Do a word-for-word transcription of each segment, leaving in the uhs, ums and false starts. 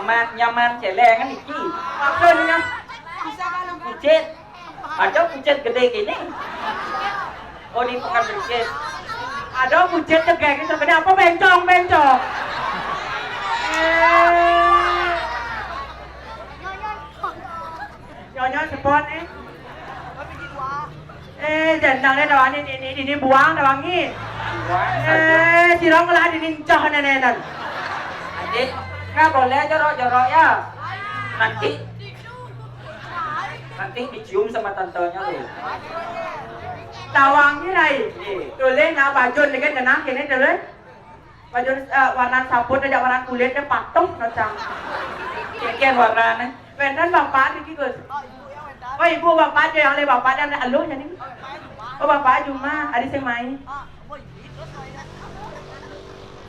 Nyaman, nyaman céléng kan iki. Maksudnya bucit. Ada bucit gedé gini. Oh, ini bukan bucit. Ada bucit cegek itu. Kenapa bencong, bencong? Eh. Nyonya sepon, eh. Eh, jendangnya doang ini, ini, ini buang doang ini. Buang saja. Eh, sirong lah dinincah nenenan. Adik, nggak boleh jorok-jorok ya. Nanti, nanti dicium sama tantenya loh. Tawangi, Rai. Iya. Tulis nah bajun dengan genah ini tulis. Baju, eh, warna sabut aja, warna kulit dia patuh nocang. Kian warnanya. Wénten bapak niki, Gus. Oh, ibu bapak aja yang le bapak dan aluh jadi. Oh, bapak Juma, ada sing main.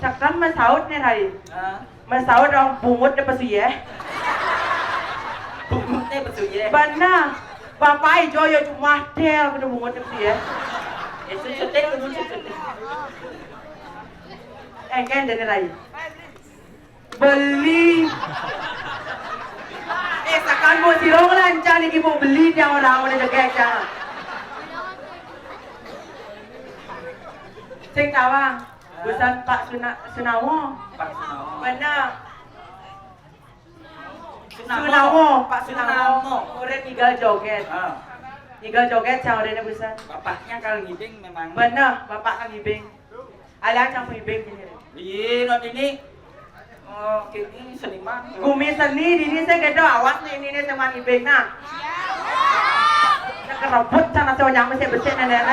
Cakam masaut nih, Rai. Hah? Masaut orang bungut deh pesu ya. Bungutnya pesu ya. Bana. Bapak ijo yo cuma del kudu bungut deh pesu ya. Ya, susutin, susutin. Engken dene rai. Beli. Eh, sakan mau sirong lancar nih, mau beli dia orang udah jaga aja. Sing tawang. Busan Pak Suna-, Sunawo. Pak Sunawo. Bener. Sunawo. Sunawo, Pak Sunawo. Sunawo. Urip ngigal joget. Ah. Ngigal joget, cang uripnya busan. Bapaknya Kang Ibing memang. Bener, bapak Kang Ibing. Alias cang Ibing ini. Iya, not ini. Oh, ini seniman. Gumi seni, ini saya gede awas nih, ini, ini teman Ibing nah. Saya kerebut sana saya nyampe saya besik nenek.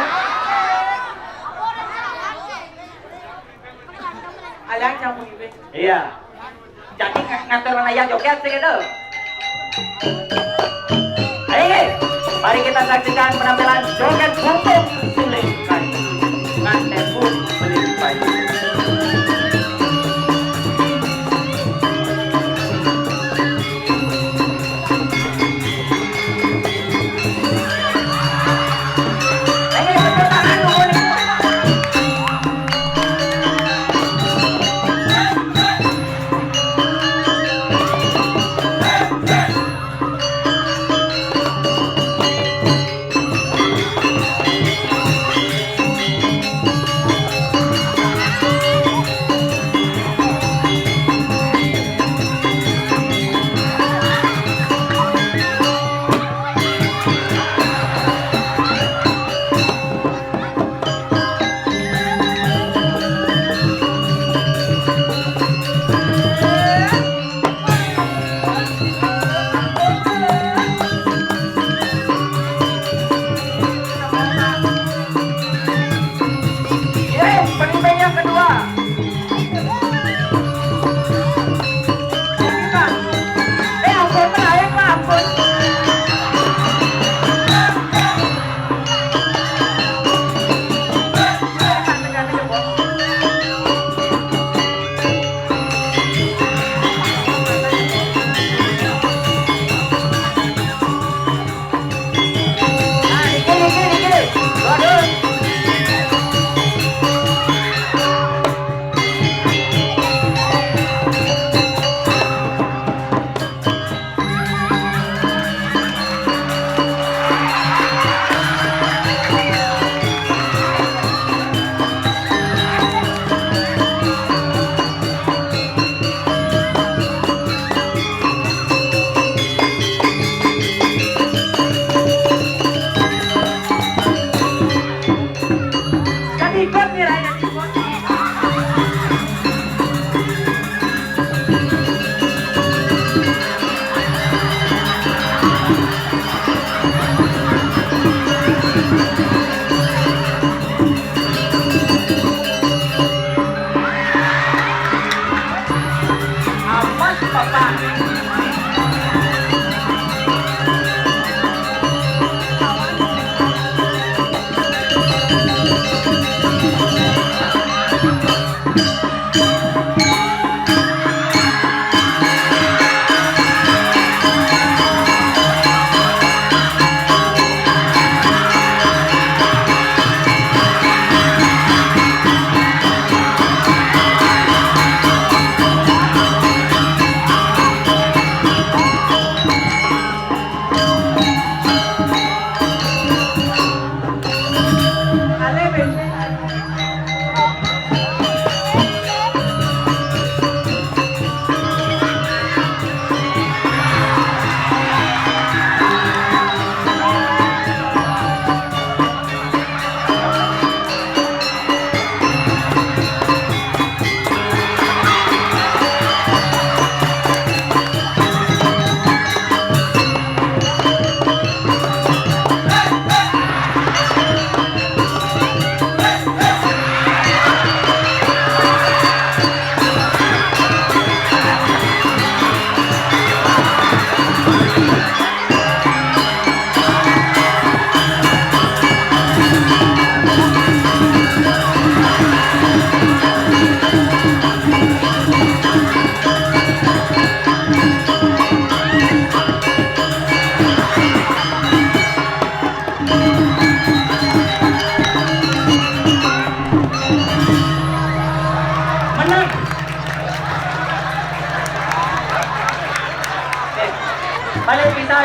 Alias cang Ibing. Iya. Jadi ng-, ngatur ayah joget sih gitu. Ayo, mari kita saksikan penampilan joget bumbung suling kayu. Nganten pun beli kayu. Ayo, tepuk tangan dulu nih. Yeay, penonton yang kedua. Eh, ampun, Pak, eh, Pak, ampun. Kan ikut nih, Ray, yang ikut. Apa sih, Bapak?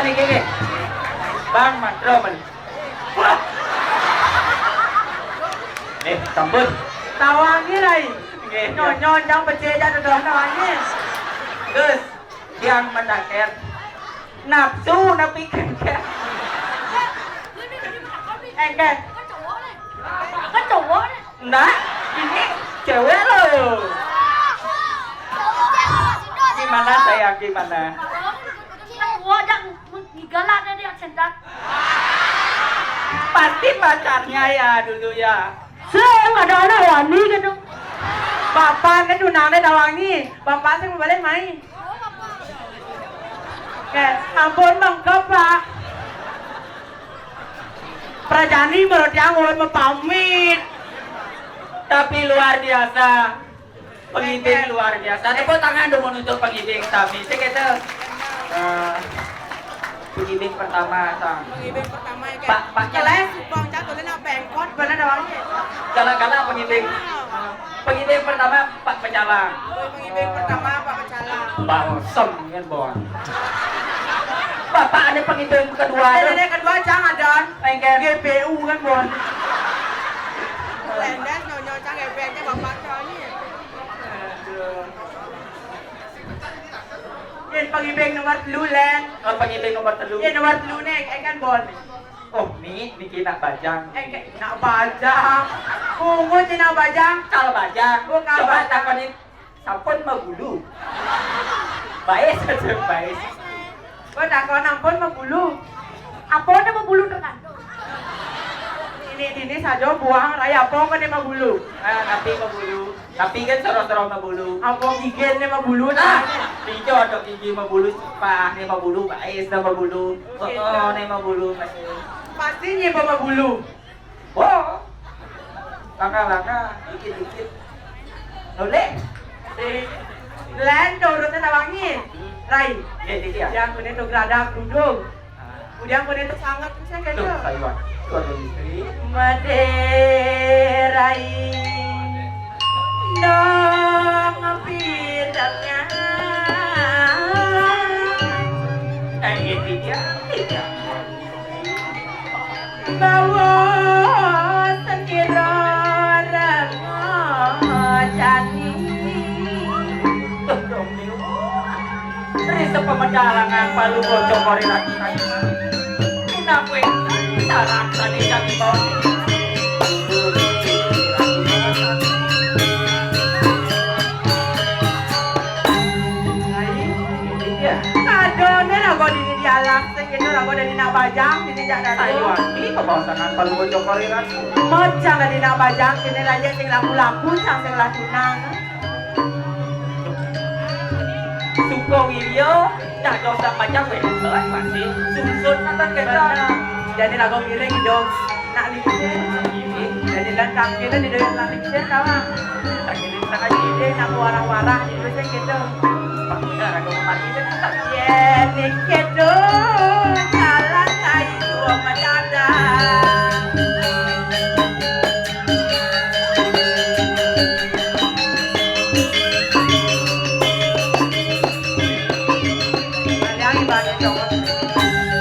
Niki, nggih. Bang, mantro men. Wah. Eh, sampun. Tawangi, Rai. Nggih, nggih. Nyonyo, jang becik, jang dodoh, tawangi. Gus, tiang mendaket. Nafsu napi kengken. Engken. Kan cowok nih. Ndak, ini cewek loh. Gimana sayang, gimana? Cowok yang ngigalan dia centang. Pasti pacarnya ya dulu ya. Sing ada anak wani gitu. Bapak ini tunangnya tawangi. Bapak sing balik main. Oke, ampun mengkep, Pak. Prajani menurut yang ulun mepamit. Tapi luar biasa. Pengibing luar biasa. Tepuk tangan dulu untuk pengibing sami. Sik itu. Eh, pengibing pertama, Sang. Pengibing pertama ya, Pak, Pak Keles. Bang Catur nak bengkot, bener dong. Galak-galak pengibing. Pengibing pertama, Pak Pecalang. Pengibing pertama, Pak Pecalang. Balsem kan, Bon. Bapak ada pengibing kedua. Ada kedua, Cang, ada. Engke. G P U kan, Bon. Lendas, nyonyo, Cang, G P U-nya Bapak Cang ini. Aduh. Yen pengibing nomor telu, Len. Oh, pengibing nomor telu. Yen nomor telu nih, eh, kan, Bon. Oh, mi, niki nak bajang. Eh, ke-, nak bajang. Pungut ni nak bajang. Kal bajang. Oh, kal bajang. Coba takonin, sampun mabulu? Baik saja, baik. Oh, takon ampun mabulu. Apa ni mabulu tergantung. Ini, ini saja buang raya apa kau ni mabulu. Ah, tapi mabulu. Tapi kan soro-soro mabulu. Apa gigi ni mabulu? Ah, pijo ada gigi mabulu, sipah ni mabulu, bais ni mabulu. Oh, gitu. Oh, ni mabulu, pasti. Pasti ni mabulu. Oh. Langkah-langkah, dikit-dikit. Noleh. Len, do urutnya tawangi. Rai. Ya, ya, ya. Yang punya tu geradak duduk. Udah aku netes sangat, saya gitu. Tuh, sayuan. Suatu istri. Maderai. Dong pindangnya. Eh, iya, iya, iya. Bawa sendiri orang jani. Tuh, dong, niku. Ri sepemedalangan palu bocokori lagi. Minakwe, sarak tadi dadi bawa. Iya. Kadone raga dini dialah sing kena raga dadi nak bajang, dini jak dadu. Ayo, ati kebawasangan palu bocokori lagi. Mocang dadi nak bajang, dini raja sing laku-laku, sang sing laku nang. Suka wirya, dah dosa pajak weh. Lah, masih susun nonton kita. Bener. Jadi lagu miring dong. Nak lingsir. Ini. Jadi lan tangkil di doyan lan lingsir kawan. Tangkil di tengah jadi nak warah-warah di dosa gitu. Pak, udah, lagu mati kan. Yen iki do jalan kayu mendadak.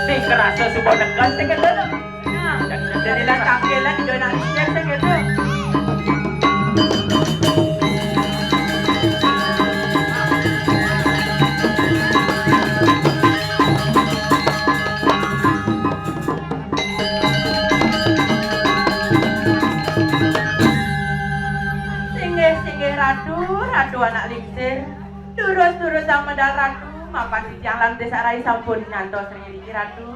Sing kerasa suba deket sing kena. Nah, jadi lah tampilan dia nak cek sing kena. Singgih, singgih, Ratu, Ratu anak lingsir. Durus-durus sang medal, Ratu, mapan titiang lan desa rai sampun nyantos ring niki, Ratu.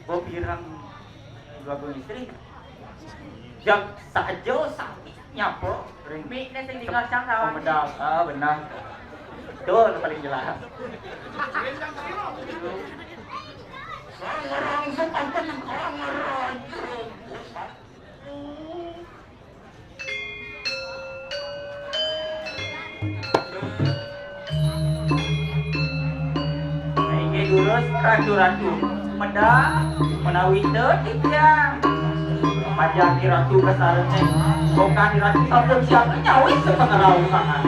Bo pirang dua puluh istri. Yang saja sami nyapa ring mi ne sing tinggal sang sawang. Pemedal. Ah, benar. Betul, paling jelas. Ngerang sepanten ngerang. Terus ratu-ratu, medal menawi teu titiang. Panjang di ratu kasarengéh. Bukan di ratu sampun siap nyawis sepengerau sangat.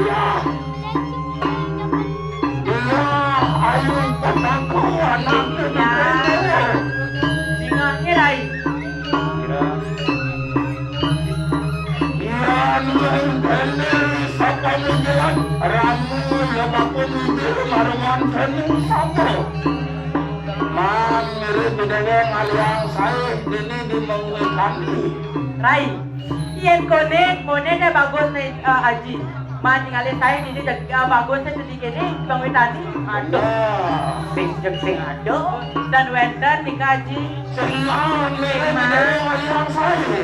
Iya. Iya, ayo padaku anak. Iya. Singa ngirai. Iya, nu kéné sapa nu jelas ramu ya bakun injil marungan kéné sapa. Mang mirip bidadari ngaliang saé dini di mengwi kami. Rai. Yén koné, koné né bagus né, eh, Aji. Man ningali saé dini jeg, eh, bagus né sedih kéné, Bang Witani. Aduh, sing jeg sing aduh. Dan wénten nika Aji. Senang né, Senang. Né, wayang saé.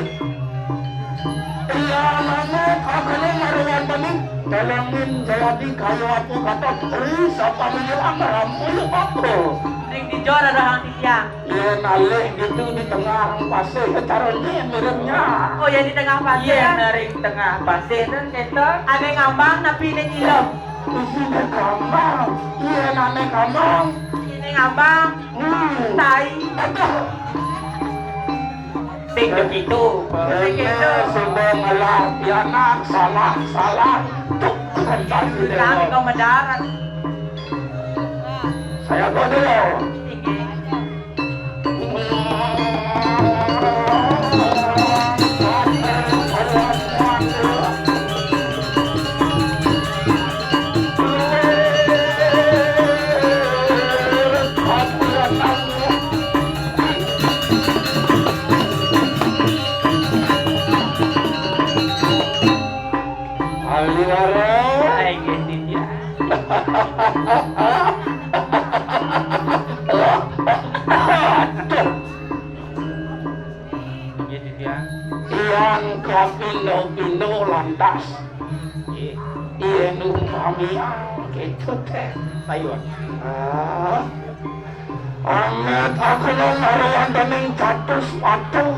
Iya, nangok, akéné maruan tani. Tolongin jadi kayu aku kata, ri, sapa milihan ramu ya aku. Ring dijor ada hang titiang. Yén alih gitu di tengah pasih, caranya miripnya. Oh ya, di tengah pasih. Iya, ya? Nah, ring tengah pasih kan kita. Ada ngambang tapi ini cilem. Isiné kambang. Iya, nane kambang. Ini ngambang. Hmm. Tai. Aduh. Sing begitu. Sing gitu. Sudah ngelah pianak, salah, salah. Tuh, kan tadi. Kami kau mendarat. Saya kau dulu. Tinggi. Aliwara. Ai, nggih, Ditya. Aduh. Nggih, Ditya. Tiang kapindo-pindo lantas. Nggih. Yén umpami kéto téh. Ayo. Ah. Amit aku nang aruantaning catus patuh.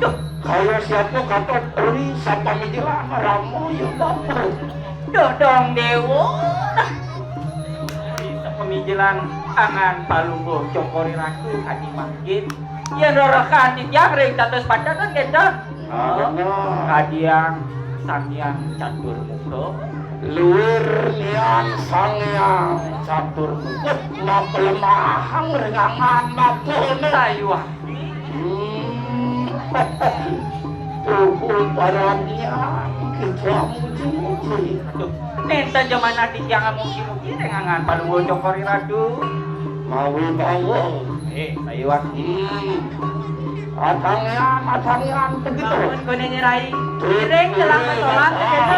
Duh, kaya siapa katut ri sapamijilan ramu ya bapu. Duh, dong déwa. Ri sapamijilan angan palungguh cokor i ratu adi mangkin. Yén rarakan titiang ring catus patuh kan kéto. Ah, bener. Kadiang Sang Hyang Catur Muka. Luir nian Sang Hyang Catur Muka. Nah, pelemahang ringangan bapuné. Sayuwakti. Hmm. Tuhu paranian kita muji-muji. Aduh, nénten jaman ati tiang muji-muji ringangan palungguh cokor i ratu. Mawi bawa. Eh, sayuwakti. Hmm. Atangian, atangian begitu. Bangun koné Nyai Rai. Iring dalam pesolat begitu.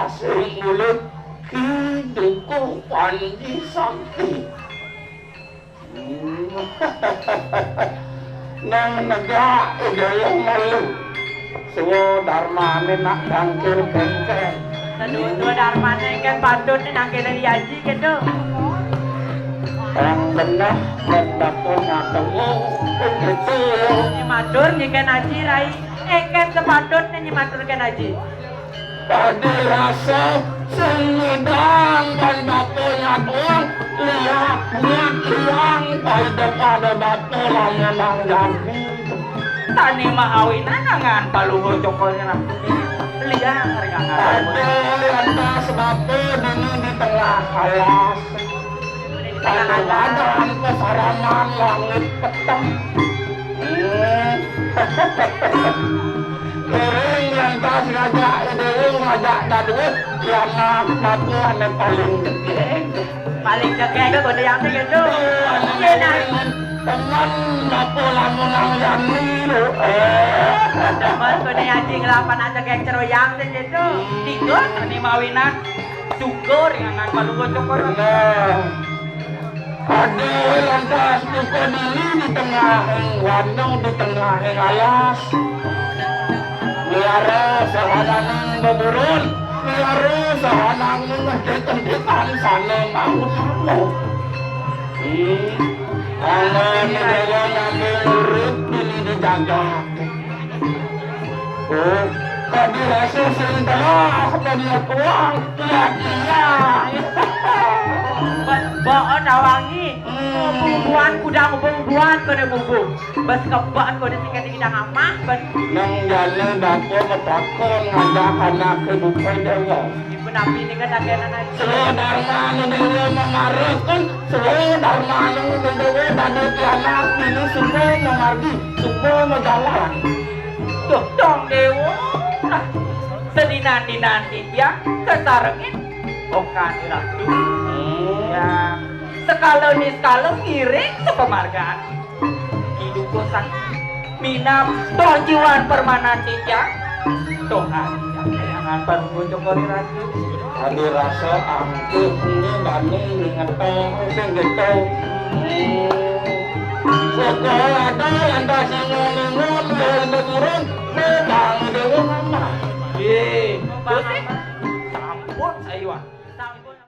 Sing mulut Ki Dukuh Panji Sakti. Hmm. Nang negak ida yang malu. Suwa darmane nak dangkil kengkeng. Aduh, suwa darmane kan patut ni nangkil di aji gitu. Yang benar dan bakul nyata. Oh, gitu ya. Ini matur ngiken aji, Rai. Engken sepatutne nyematurken aji. Padi rasa sing nyidang kan bapa nyatuang, liak nyak liang paida pada bapa lamun nang jati. Tani maawinan angan paluhur cokol nyerah. Liang ringangan. Pada lantas bapa dini di tengah alas. Kadang-kadang pasaraman langit peteng. Hmm. Ngiring lantas ngajak idéwé, ngajak dadua, ya nak bapa ané paling jegég. Paling jegég kok kodé yang gitu. Iya, nah. Teman bapa lamun nang yani lho. Teman kodé yang ngelapan aja geng ceroyang gitu. Tiga tani mawinan. Syukur ringangan paluhur cokor. Bener. Ada lantas buka diri di tengah wanung, di tengah alas. Miara sahananing beburun, miara sahananing ngedit-ngeditan sana mau tamu. Hmm. Ana negara nabi urip dini di jagat. Oh, tadi rasa sing telah tadi tuang. Iya, iya. Ba-, bawa nawangi. Hmm. Bubuhan, kuda bubuhan, kena bubu. Bas keban kena tiga tiga amah, ban. Nang jane bapa matakon ngajak anak ke bukai dewa. Ibu nabi ini kan ada anak. Seladarma anu dewa mamarekan, seladarma anu dewa dadi pianak ini semua mengardi, semua menjalan. Duh, dong dewa. Sedinanti-nanti tiang kesarengin okan ratu. Hmm. Ya, sekala niskala ngiring sepemargan. Hidup kosan minap toh jiwan permanan tiang. Tuhan, jangan perlu cokori ratu. Adi rasa angkuh ini bani ngingetong sing gitu. Hmm.